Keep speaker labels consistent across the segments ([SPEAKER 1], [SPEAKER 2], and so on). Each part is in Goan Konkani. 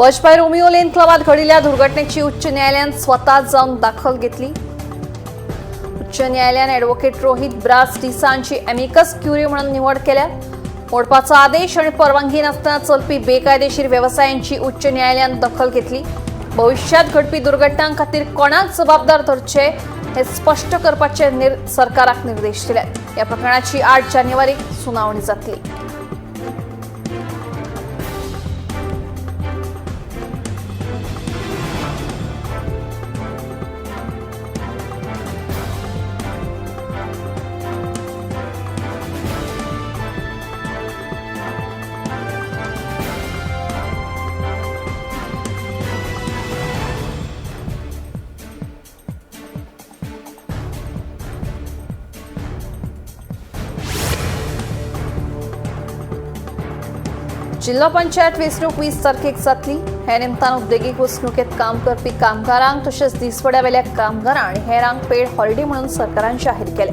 [SPEAKER 1] बजपाई रोमिओ लेन क्लबात घडिल्ल्या दुर्घटनेची उच्च न्यायालयान स्वतः जावन दखल घेतली. उच्च न्यायालयान ॲडव्होकेट रोहित ब्रास डिसांची एमिकस क्युरी म्हणून निवड केल्या. मोडपाचा आदेश आणि परवानगी नसताना चलपी बेकायदेशीर व्यवसायांची उच्च न्यायालयान दखल घेतली. भविष्यात घडपी दुर्घटनां खातीर कोणाक जबाबदार धरचे हे स्पष्ट करपाचे सरकाराक निर्देश दिले. या प्रकरणाची 8 जानेवारीक सुनावणी जातली. जिल्हा पंचायत वेंचणूक 20 तारखेक जातली. हे निमतान उद्देगीक वसणुकेत काम करपी कामगारांक तशेंच दिसवड्यावेल्या कामगारां आनी हेरांक पेड हॉलिडे म्हणून सरकारान जाहीर केले.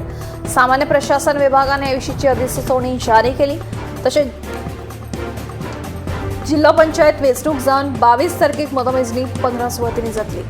[SPEAKER 1] सामान्य प्रशासन विभागान हे विशींची अधिसुचोवणी जारी केली. तशेंच जिल्हा पंचायत वेंचणूक जावन 22 तारखेक मतमेजणी 15 सुवातींनी जातली.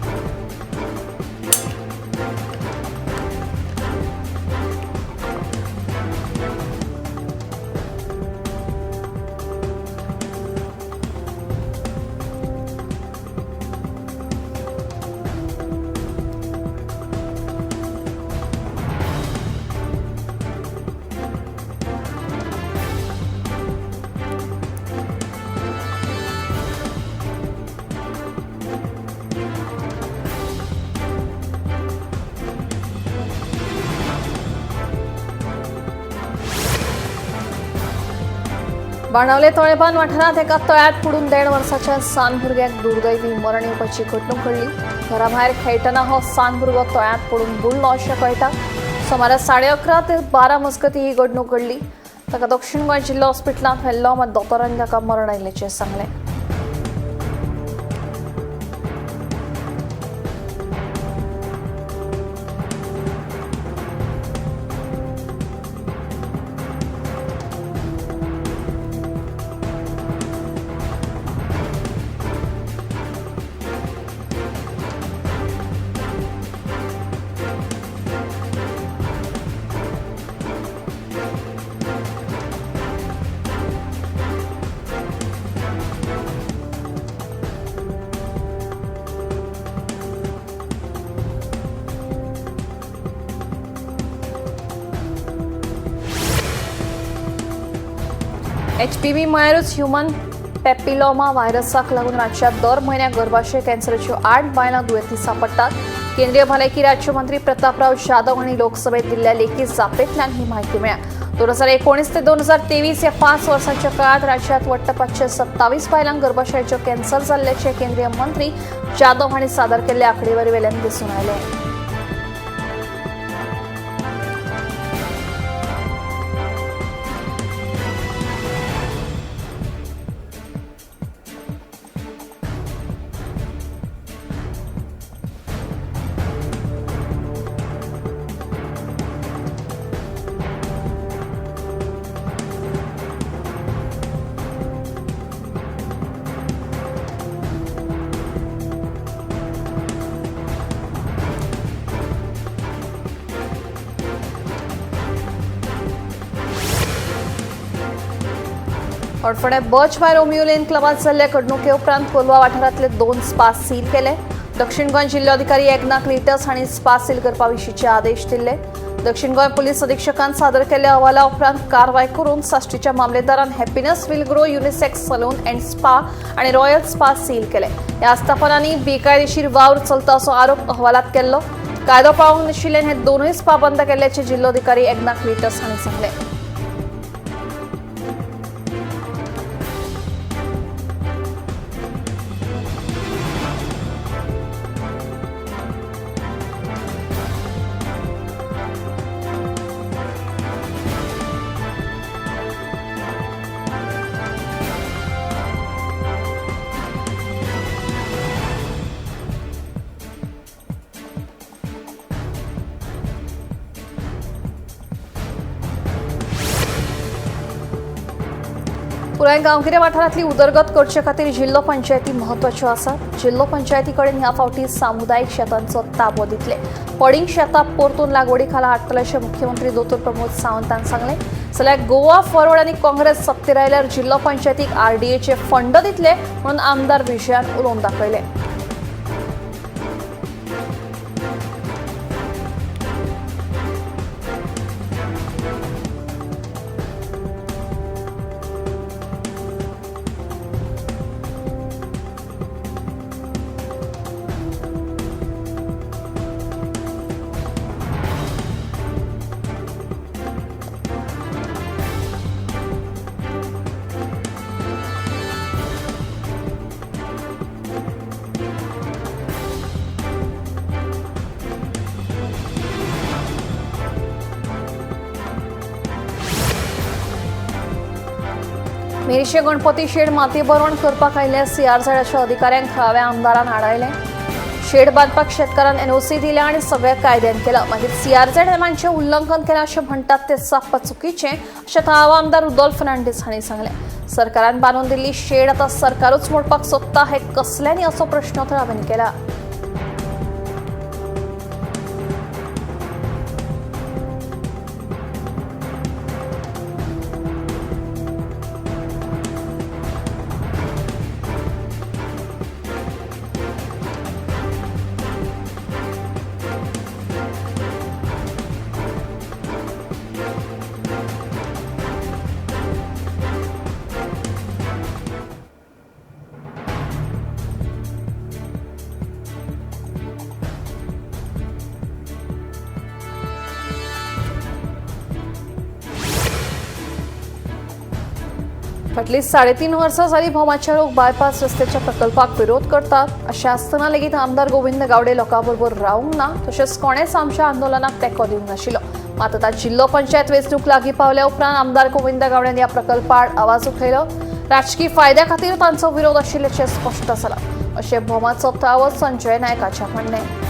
[SPEAKER 1] बाणावले तळेबान वाठारांत एका तळ्यांत पडून 1.5 वर्साच्या सान भुरग्याक दुर्दैवी मरण येवपाची घडणूक घडली. घराभायर खेळटना हो सान भुरगो तळ्यांत पडून बुडलो अशें कळटा. सुमार 11:30 ते 12 मजगतीं ही घडणूक घडली. ताका दक्षिण गोंय जिल्लो हॉस्पिटलांत व्हेल्लो, मात दोतोरांनी ताका मरण आयिल्ल्याचें सांगलें. एचपीव्ही म्हळ्यारूच ह्युमन पेपिलोमा व्हायरसाक लागून राज्यात दर म्हयन्याक गर्भाशय कॅन्सराच्यो 8 बायलां दुयेंती सांपडटात. केंद्रीय भलायकी राज्यमंत्री प्रतापराव जाधव हांणी लोकसभेत दिल्ल्या लेखी जापेंतल्यान ही म्हायती मेळ्ळ्या. 2019 ते 2023 ह्या 5 वर्सांच्या काळात राज्यात वट्ट 527 बायलांक गर्भाशयाच्यो कॅन्सर जाल्ल्याचें केंद्रीय मंत्री जाधव हांणी सादर केल्ल्या आंकडेवारी वेल्यान दिसून आयलें. हडफडें बच बाय रोमिओ लेन क्लबात जाल्ल्या घडणुके उपरांत कोलवा वाठारांतले 2 स्पा सील केले. दक्षिण गोंय जिल्लोधिकारी एग्ना क्लिटस हांणी स्पा सील करपा विशींचे आदेश दिल्ले. दक्षिण गोंय पुलीस अधीक्षकान सादर केल्ल्या अहवाला उपरांत कारवाय करून साश्टीच्या मामलेदारान happiness will grow unisex salon and spa आनी रॉयल स्पा सील केले. ह्या आस्थापनांनी बेकायदेशीर वावर चलता असो आरोप अहवालात केल्लो. कायदो पाळूंक नाशिल्ल्यान हे दोनूय स्पा बंद केल्ल्याचे जिल्लोधिकारी एग्ना क्लिटस हांणी सांगलें. पुराय गांवगिऱ्या वाठारांतली उदरगत करचे खातीर जिल्लो पंचायती म्हत्वाच्यो आसा। जिल्लो पंचायती कडेन ह्या फावटी सामुदायिक शेतांचो ताबो दितले। पडींग शेतां परतून लागवडी खाला हाडटले अशें मुख्यमंत्री दोतोर प्रमोद सावंतान सांगलें। जाल्यार गोवा फॉरवर्ड आनी काँग्रेस सत्तेर आयल्यार जिल्लो पंचायतीक आरडीएचे फंड दितले म्हणून आमदार विजयान उलोवन दाखयलें। मेरशे गणपती शेड माती भरवण करपाक आयिल्ल्या सीआरझेडाच्या अधिकाऱ्यांक थळाव्या आमदारान आडायलें। शेड बांदपाक शेतकारान एनओसी दिल्या आनी सगळ्या कायद्यान केलां, मागीर सीआरझेड नेमांचें उल्लंघन केलां अशें म्हणटात तें साप्प चुकीचें अशें थळावो आमदार रुदोल्फ फर्नांडीस हांणी सांगलें। सरकारान बांदून दिल्ली शेड आतां सरकारूच मोडपाक सोदता हें कसल्यांनी असो प्रश्न थळाव्यांनी केला। फाटलीं 3.5 वर्सां जाली भोमाचे लोक बायपास रस्त्याच्या प्रकल्पाक विरोध करतात। अशें आसतना लेगीत आमदार गोविंद गावडे लोकां बरोबर रावंक ना, तशेंच कोणेच आमच्या आंदोलनाक तेंको दिवंक नाशिल्लो। मात आतां जिल्लो पंचायत वेंचणूक लागीं पावल्या उपरांत आमदार गोविंद गावडेन ह्या प्रकल्पाआड आवाज उठयलो। राजकी फायद्या खातीर तांचो विरोध आशिल्ल्याचें स्पश्ट जालां अशें भोमाचो थळावो संजय नायकाचें म्हणणें।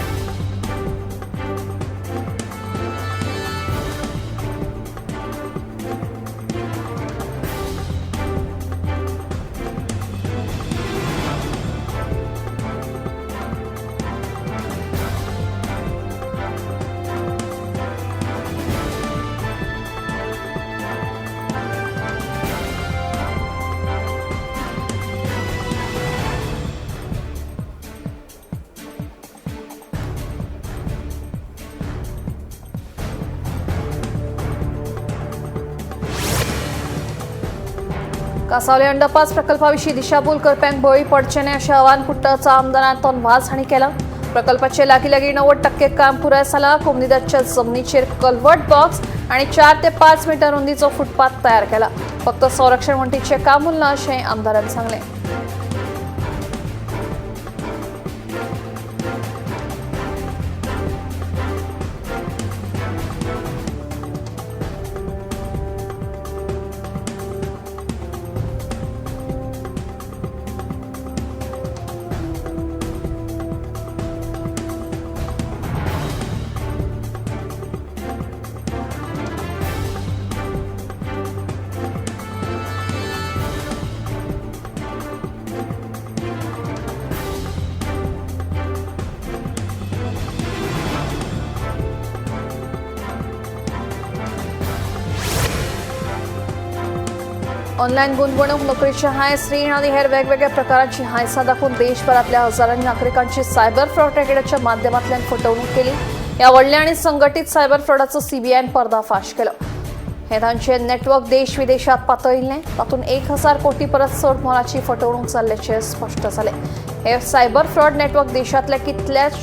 [SPEAKER 1] कासावले अंडरपास प्रकल्पाविशीं दिशाभूल करप्यांक बळी पडचें न्हय अशें आवाहन कुट्टाचा आमदार आंतोन वाझ हांणी केलां। प्रकल्पाचें लागीं लागीं 90% काम पुराय जालां। कोमनिदाच्या जमनीचेर कलवट बॉक्स आनी 4 ते 5 मिटर रुंदीचो फुटपाथ तयार केला। फक्त संरक्षण वण्टीचें काम उरलां अशें आमदारान सांगलें। ऑनलाईन गुंतवणूक, नोकरीची हायस, रीण आणि हेर वेगवेगळ्या प्रकारांची हायसां दाखोवन देशभरांतल्या हजारांनी नागरिकांची सायबर फ्रॉड रॅकेटाच्या माध्यमांतल्यान फटवणूक केली। ह्या व्हडल्या आणि संघटित सायबर फ्रॉडाचो सीबीआयन पर्दाफाश केलो। हे तांचे नेटवर्क देश विदेशात पातळिल्लें। तातूंत 1000 कोटी परस चड मोलाची फटवणूक जाल्ल्याचें स्पश्ट जालें। हे सायबर फ्रॉड नेटवर्क देशांतल्या कितल्याच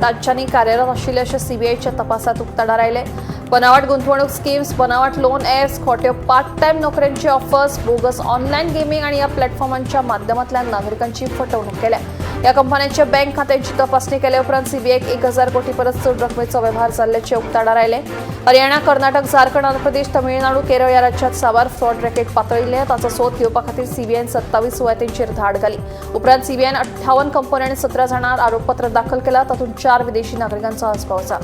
[SPEAKER 1] राज्यांनी कार्यरत आशिल्लें अशें सीबीआयच्या तपासात उक्ताडार आयलें। बनावट गुंतवणूक स्कीम्स, बनावट लोन ॲप्स, खोट्यो पार्ट टायम नोकऱ्यांचे ऑफर्स, बोगस ऑनलाईन गेमिंग आणि या प्लॅटफॉर्मांच्या माध्यमांतल्यान नागरिकांची फटवणूक केल्या। या कंपन्यांच्या बँक खात्यांची तपासणी केल्या उपरांत सीबीआयक 1000 कोटी परस चड रकमेचो व्यवहार जाल्ल्याचे उक्ताडार आयले। हरियाणा, कर्नाटक, झारखंड, आंध्र प्रदेश, तमिळनाडू, केरळ या राज्यात साबार फ्रॉड रॅकेट पातळिल्ले। ताचो सोद घेवपा खातीर सीबीआयन 27 सुवातींचेर धाड घाली। उपरांत सीबीआयन 58 कंपन्यांनी आनी 17 जाणांर आरोपपत्र दाखल केला। तातूंत 4 विदेशी नागरिकांचो आस्पाव आसा।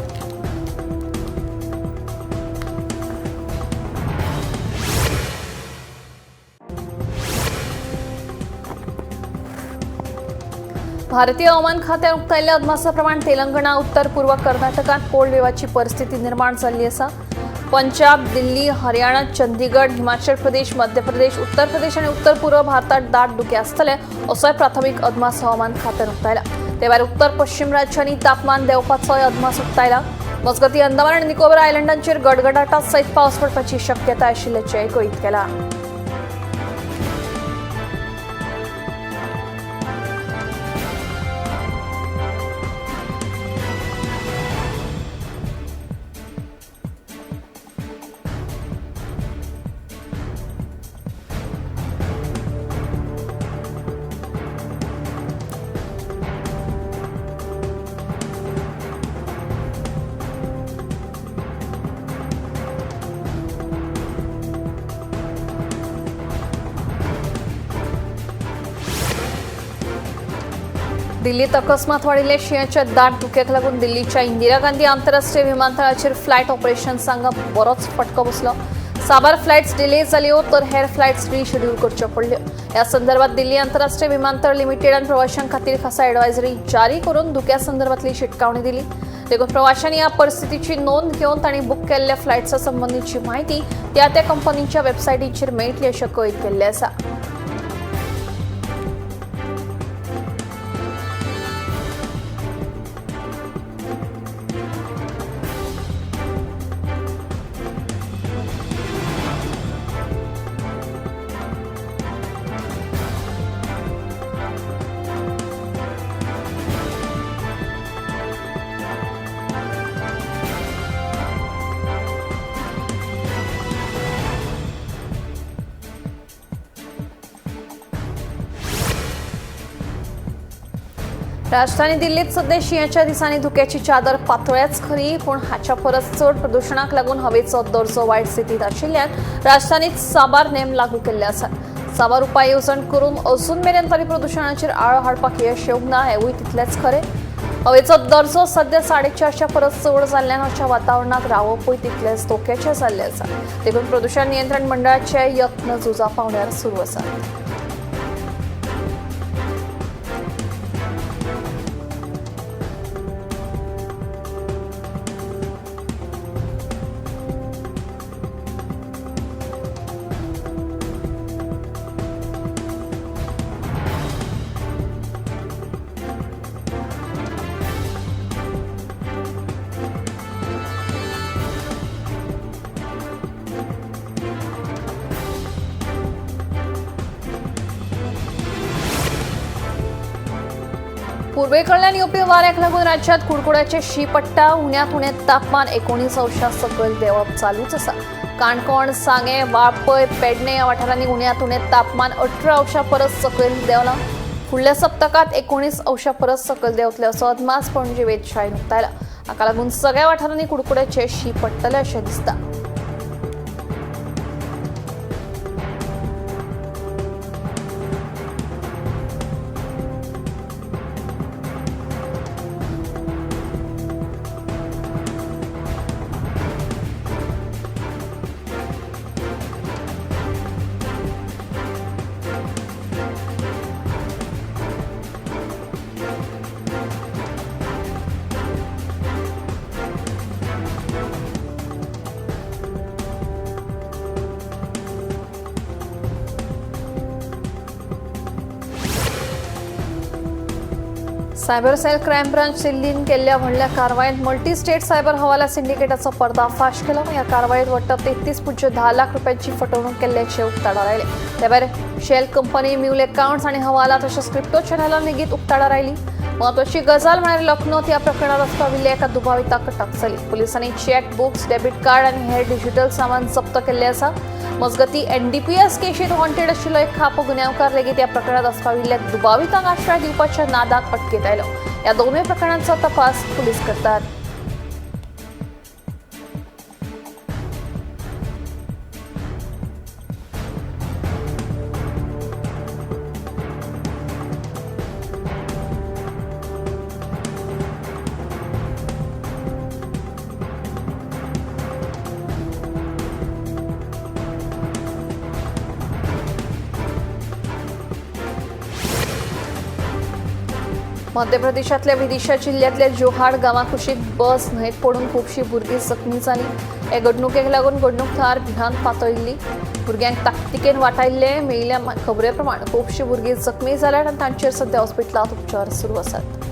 [SPEAKER 1] भारतीय हवामान खात्यान उक्तायल्ल्या अदमासा प्रमाण तेलंगणा, उत्तर पूर्व कर्नाटकांत कोल्ड वेवाची परिस्थिती निर्माण जाल्ली आसा. पंजाब, दिल्ली, हरियाणा, चंदीगड, हिमाचल प्रदेश, मध्य प्रदेश, उत्तर प्रदेश आनी उत्तर पूर्व भारतात दाट धुकें आसतलें असोय प्राथमीक अदमास हवामान खात्यान उक्तायला. ते भायर उत्तर पश्चिम राज्यांनी तापमान देंवपाचोय अदमास उक्तायला. मजगतीं अंदमान आनी निकोबार आयलंडांचेर गडगडाटा सयत पावस पडपाची शक्यताय आशिल्ल्याचें कळीत केलां. दिल्लीत अकस्मात वाडिल्ल्या शिंयाच्या दाट धुक्याक लागून दिल्लीच्या इंदिरा गांधी आंतरराष्ट्रीय विमानतळाचेर फ्लायट ऑपरेशन्सांक बरोच फटको बसलो. साबार फ्लायट्स डिले जाल्यो तर हेर फ्लायट्स रिशेड्यूल करच्यो पडल्यो. ह्या संदर्भात दिल्ली आंतरराष्ट्रीय विमानतळ लिमिटेडान प्रवाशां खातीर खासा एडवायजरी जारी करून धुक्या संदर्भातली शिटकावणी दिली. देखून प्रवाशांनी ह्या परिस्थितीची नोंद घेवन तांणी बूक केल्ल्या फ्लायट्सा संबंदीची म्हायती त्या त्या कंपनीच्या वेबसायटीचेर मेळटली अशें कळीत केल्लें आसा. राजधानी दिल्लीत सध्या शिंयाच्या दिसांनी धुक्याची चादर पातळ्याच खरी, पूण हाच्या परस चड प्रदुशणाक लागून हवेचो दर्जो वायट स्थितींत आशिल्ल्यान राजधानीत साबार नेम लागू केल्ले आसात. साबार उपाय येवजण करून अजून मेरेन तरी प्रदुशणाचेर आळो हाडपाक यश येवंक ना हेवूय तितलेंच खरें. हवेचो दर्जो सध्या 450 परस चड जाल्ल्यान अशा वातावरणांत रावपूय तितलेंच धोक्याचें जाल्लें आसा. देखून प्रदुशण नियंत्रण मंडळाचे यत्न झुजा पावण्यार सुरू आसात. पूर्वेकडल्यान येवपी वाऱ्याक लागून राज्यांत कुडकुड्याचें शीं पडटा. उण्यांत उणें तापमान 19 अंशां सकयल देंवप चालूच आसा. काणकोण, सांगें, वाळपय, पेडणे ह्या वाठारांनी उण्यांत उणें तापमान 18 अंशां परस सकयल देंवलां. फुडल्या सप्तकांत 19 अंशां परस सकयल देंवतले असो अदमास पणजे वेधशाळेन उक्तायला. हाका लागून सगळ्या वाठारांनी कुडकुड्याचें शीं पडटलें अशें दिसता. सायबर सेल क्रायम ब्रांच दिल्लीन केल्ल्या व्हडल्या कारवायेंत मल्टी स्टेट सायबर हवाला सिंडिकेटाचो पर्दाफाश केलो. ह्या कारवायेंत वट्ट 33.10 लाख रुपयांची फटवणूक केल्ल्याचें उक्ताडार आयलें. ते भायर शेल कंपनी, म्यूल अकाउंट्स आनी हवाला तशेंच क्रिप्टो चॅनलां लेगीत उक्ताडार आयली. म्हत्वाची गजाल म्हळ्यार लखनौत ह्या प्रकरणांत आस्पाविल्ल्या एका दुबाविताक अटक जाली. पुलिसांनी चॅक बुक्स, डेबिट कार्ड आनी हेर डिजिटल सामान जप्त केल्लें आसा. मजगतीं एनडीपीएस केशींत वॉन्टेड आशिल्लो एक खापो गुन्यांवकार लेगीत ह्या प्रकरणांत आस्पाविल्ल्या दुबावितांक आश्रय दिवपाच्या नादांत अटकेंत आयलो. ह्या दोनूय प्रकरणांचो तपास पुलीस करतात. मध्य प्रदेशांतल्या विदिशा जिल्ल्यांतल्या जोहाड गांवा कुशीक बस न्हंयेत पडून खुबशीं भुरगीं जखमी जालीं. हे घडणुकेक लागून घडणूक थळार भिरांत पातळिल्ली. भुरग्यांक ताकतिकेन वाटायिल्ले. मेळिल्ल्या खबरे प्रमाण खुबशीं भुरगीं जखमी जाल्यात आनी तांचेर सध्या हॉस्पिटलांत उपचार सुरू आसात.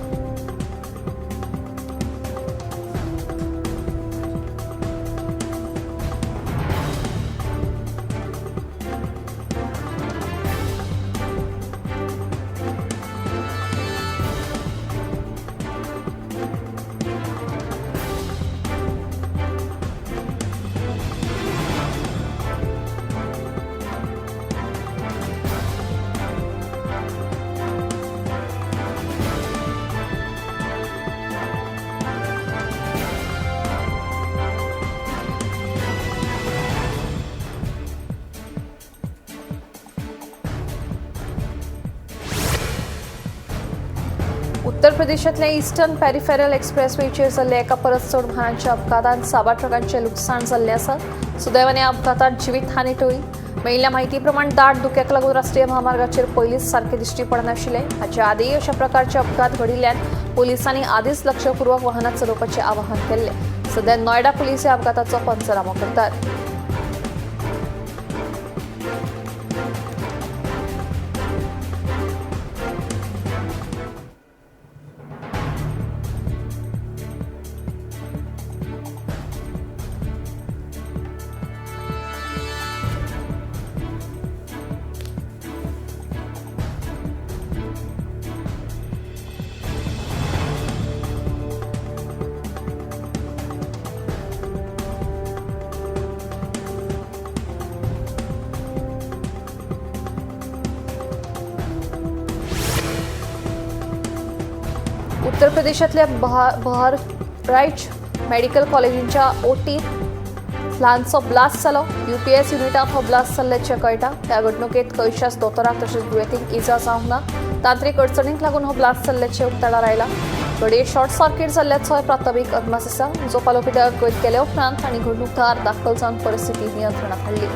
[SPEAKER 1] उत्तर प्रदेशातल्या ईस्टर्न पेरिफेरल एक्सप्रेसवेचेर जाल्ल्या एका परस चड वाहनांच्या अपघातांत साबार ट्रकांचें लुकसाण जाल्लें आसा. सुदैवान ह्या अपघातांत जिवीतहानी टळ्ळी. मेळिल्ल्या म्हायती प्रमाण दाट धुक्याक लागून राष्ट्रीय म्हामार्गाचेर पयलींच सारकें दिश्टी पडनाशिल्लें. हाचे आदीय अशा प्रकारचे अपघात घडिल्ल्यान पोलिसांनी आदींच लक्षपूर्वक वाहनां चलोवपाचें आवाहन केल्लें. सध्या नोयडा पुलीस ह्या अपघाताचो पंचनामो करतात. उत्तर प्रदेशातल्या बहराइच मेडिकल कॉलेजींच्या ओटीत ल्हानसो ब्लास्ट जालो. यूपीएस युनिटांत हो ब्लास्ट जाल्ल्याचें कळटा. ह्या घडणुकेंत खंयच्याच दोतोराक तशेंच दुयेंतींक इजा जावंक ना. तांत्रीक अडचणींक लागून हो ब्लास्ट जाल्ल्याचें उक्ताडार आयलां. घडये शॉर्ट सर्किट जाल्ल्याचोय प्राथमीक अदमास आसा. जो पालोवपी दळाक कैद केले उपरांत तांणी घडणूक थळार दाखल जावन परिस्थिती नियंत्रणांत हाडली.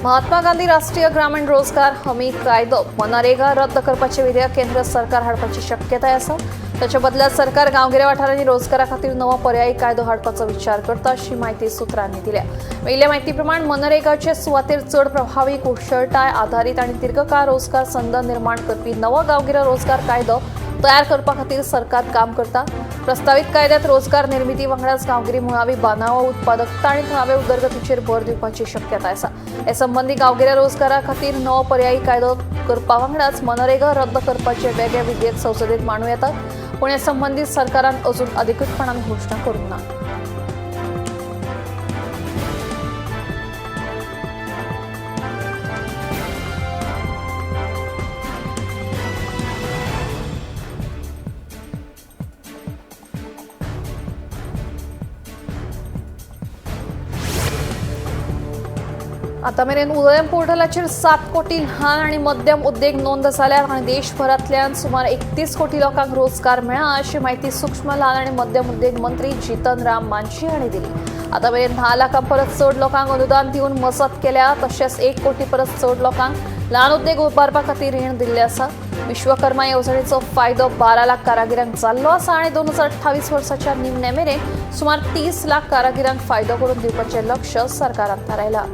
[SPEAKER 1] महात्मा गांधी राष्ट्रीय ग्रामीण रोजगार हमी कायदो मनरेगा रद्द करपाचें विधेयक केंद्र सरकार हाडपाची शक्यताय आसा. ताच्या बदल्यात सरकार गांवगिऱ्या वाठारांनी रोजगारा खातीर नवो पर्यायी कायदो हाडपाचो विचार करता अशी म्हायती सुत्रांनी दिल्या. मेळिल्ल्या म्हायती प्रमाण मनरेगाचे सुवातेर चड प्रभावी कुशळटाय आधारीत आनी दीर्घकाळ रोजगार संद निर्माण करपी नवो गांवगिरो रोजगार कायदो तयार करपा खातीर सरकार काम करता. प्रस्तावित कायद्यात रोजगार निर्मिती वांगडाच गांवगिरी मुळावी बांदावळ उत्पादकता आनी थळावे उदरगतीचेर भर दिवपाची शक्यताय आसा. हे संबंदी गांवगिऱ्या रोजगारा खातीर नवो पर्यायी कायदो करपा वांगडाच मनरेगा रद्द करपाचे वेगळे विधेयक संसदेत मांडू येतात. पूण हे संबंदी सरकारान अजून अधिकृतपणान घोशणा करूंक ना. आता मेरेन उदयम पोर्टलाचेर 7 कोटी ल्हान आनी मध्यम उद्देग नोंद जाल्यात आनी देशभरांतल्यान सुमार 31 कोटी लोकांक रोजगार मेळ्ळा अशी म्हायती सूक्ष्म ल्हान आनी मध्यम उद्देग मंत्री जीतन राम मांझी हांणी दिली. आतां मेरेन 10 लाखां परस चड लोकांक अनुदान दिवन मजत केल्या तशेंच 1 कोटी परस चड लोकांक ल्हान उद्देग उबारपा खातीर रीण दिल्लें आसा. विश्वकर्मा येवजणेचो फायदो 12 लाख कारागिरांक जाल्लो आसा आनी 2028 वर्साच्या निमणे मेरेन सुमार 30 लाख कारागिरांक फायदो करून दिवपाचें लक्ष्य सरकारान थारायलां.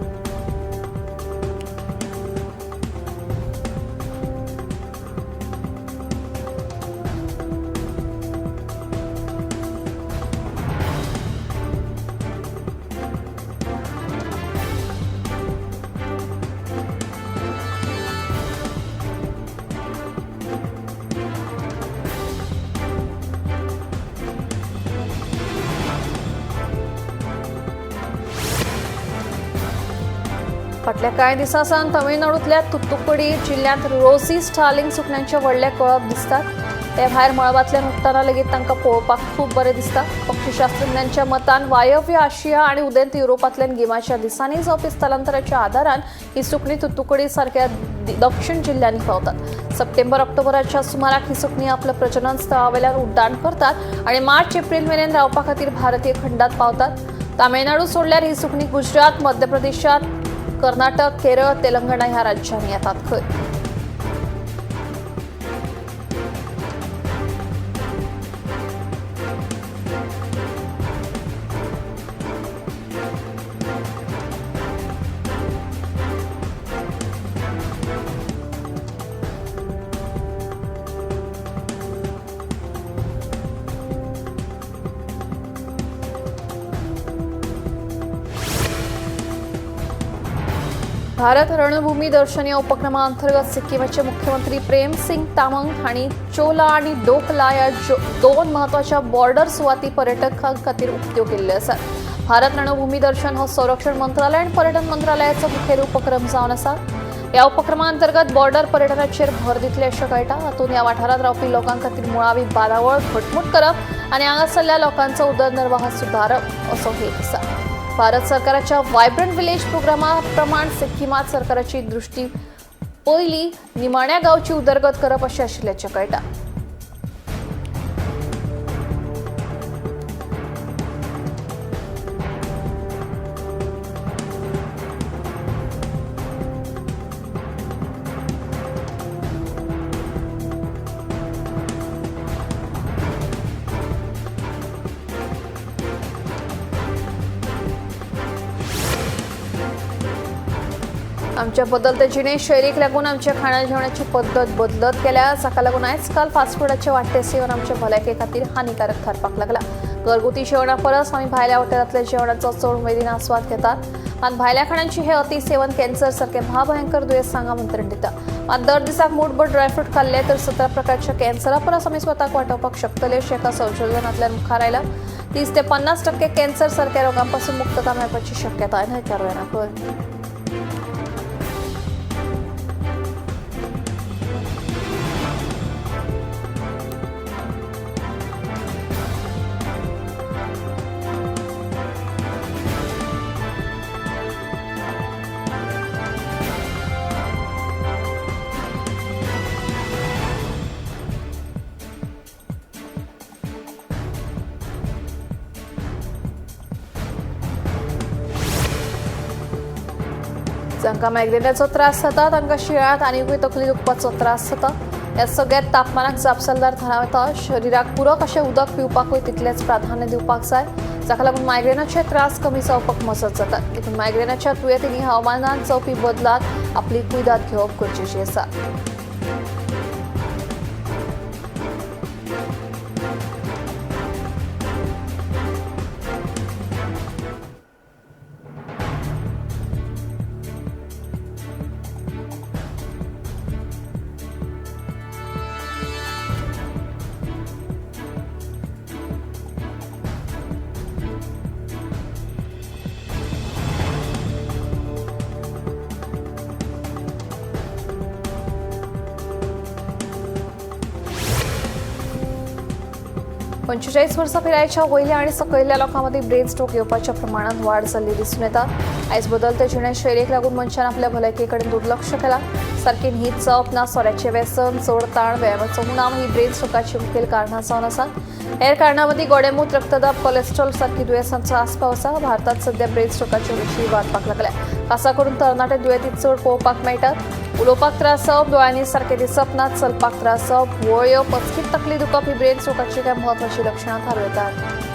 [SPEAKER 1] फाटल्या कांय दिसां सावन तमिळनाडूंतल्या तुत्तुकुडी जिल्ल्यांत रोसी स्टार्लिंग सुकण्यांचे व्हडले कळप दिसतात. ते भायर मळबांतल्यान उडटना लेगीत तांकां पळोवपाक खूब बरें दिसता. पक्षीशास्त्रज्ञांच्या मतान वायव्य आशिया आनी उदेंत युरोपांतल्यान गिमाच्या दिसांनी जावपी स्थलांतराच्या आदारान ही सुकणी तुत्तुकुडी सारक्या दक्षिण जिल्ल्यांनी पावतात. सप्टेंबर ऑक्टोबराच्या सुमाराक ही सुकणी आपल्या प्रजनन स्थळावेल्यान उड्डाण करतात आनी मार्च एप्रिल मेरेन रावपा खातीर भारतीय खंडात पावतात. तामिळनाडू सोडल्यार ही सुकणी गुजरात, मध्य प्रदेशात, कर्नाटक, केरळ, तेलंगणा ह्या राज्यांनी येतात खंय. भारत रणभूमी दर्शन या उपक्रमाअंतर्गत सिक्कीमाचे मुख्यमंत्री प्रेम सिंग तामंग हांणी चोला आनी डोकला ह्या दोन म्हत्वाच्या बॉर्डर सुवाती पर्यटकां खातीर उक्त्यो केल्ल्यो आसात. भारत रणभूमी दर्शन हो संरक्षण मंत्रालय आनी पर्यटन मंत्रालयाचो मुखेल उपक्रम जावन आसा. ह्या उपक्रमाअंतर्गत बॉर्डर पर्यटनाचेर भर दितले अशें कळटा. हातूंत ह्या वाठारांत रावपी लोकां खातीर मुळावी बांदावळ घटमूट करप आनी हांगासरल्या लोकांचो उदरनिर्वाह सुदारप असो हेत आसा. भारत सरकाराच्या वायब्रंट विलेज प्रोग्रामा प्रमाण सिक्कीमात सरकाराची दृष्टी पयली निमाण्या गांवची उदरगत करप अशें आशिल्ल्याचें कळटा. आमच्या बदलते जिणेशैलीक लागून आमच्या खाणा जेवणाची पद्दत बदलत गेल्या. ताका लागून आयजकाल फास्टफुडाचे वाडटे सेवन आमच्या भलायके खातीर हानिकारक थारपाक लागला. घरगुती जेवणा परस आमी भायल्या हॉटेलांतल्या जेवणाचो चड उमेदीन आस्वाद घेतात. मात भायल्या खाणांची हे अतिसेवन कॅन्सर सारखे महाभयंकर दुयेंस आमंत्रण दिता. मात दर दिसाक मूठभर ड्रायफ्रूट खाल्ले तर 17 प्रकारच्या कॅन्सरा परस आमी स्वताक वाटोवपाक शकतले अशें एका संशोधनांतल्यान मुखार आयलां. 30 ते 50% कॅन्सर सारक्या रोगांपासून मुक्तता मेळपाची शक्यताय न्हयकारूं येना. जांकां मायग्रेनाचो त्रास जाता तांकां शिंयाळ्यांत आनीकूय तकली दुखपाचो त्रास जाता. ह्या सगळ्यात तापमानाक जापसालदार थारावं येता. शरिराक पुरक अशें उदक पिवपाकूय तितलेंच प्राधान्य दिवपाक जाय, जाका लागून मायग्रेनाचे त्रास कमी जावपाक मजत जाता. देखून मायग्रेनाच्या दुयेंतींनी हवामानांत जावपी बदलाक आपली कुयदाद घेवप गरजेची आसा. पंचेचाळीस वर्सां पिरायेच्या वयल्या आनी सकयल्या लोकां मदीं ब्रेन स्ट्रोक येवपाच्या प्रमाणांत वाड जाल्ली दिसून येता. आयज बदलते जिणेशैलीक लागून मनशान आपल्या भलायके कडेन दुर्लक्ष केलां. सारकी न्हीद जावप ना, सोऱ्याचें व्यसन, चड ताण, व्यायामाचो उणाव ही ब्रेन स्ट्रोकाची मुखेल कारणां जावन आसात. हेर कारणां मदीं गोडेंमूत, रक्तदाब, कोलेस्ट्रॉल सारकी दुयेंसांचो आस्पाव आसा. भारतांत सध्या ब्रेन स्ट्रोकाच्यो विशीं वाडपाक लागल्या. खासा करून तरणाटे दुयेंती चड पळोवपाक मेळटात. उलोवपाक त्रास जावप, दोळ्यांनी सारकें दिसप ना, चलपाक त्रास जावप, वळ येवप, अचकीत तकली दुखप ही ब्रेन स्ट्रोकाची कांय म्हत्वाचीं लक्षणां थारूं येतात.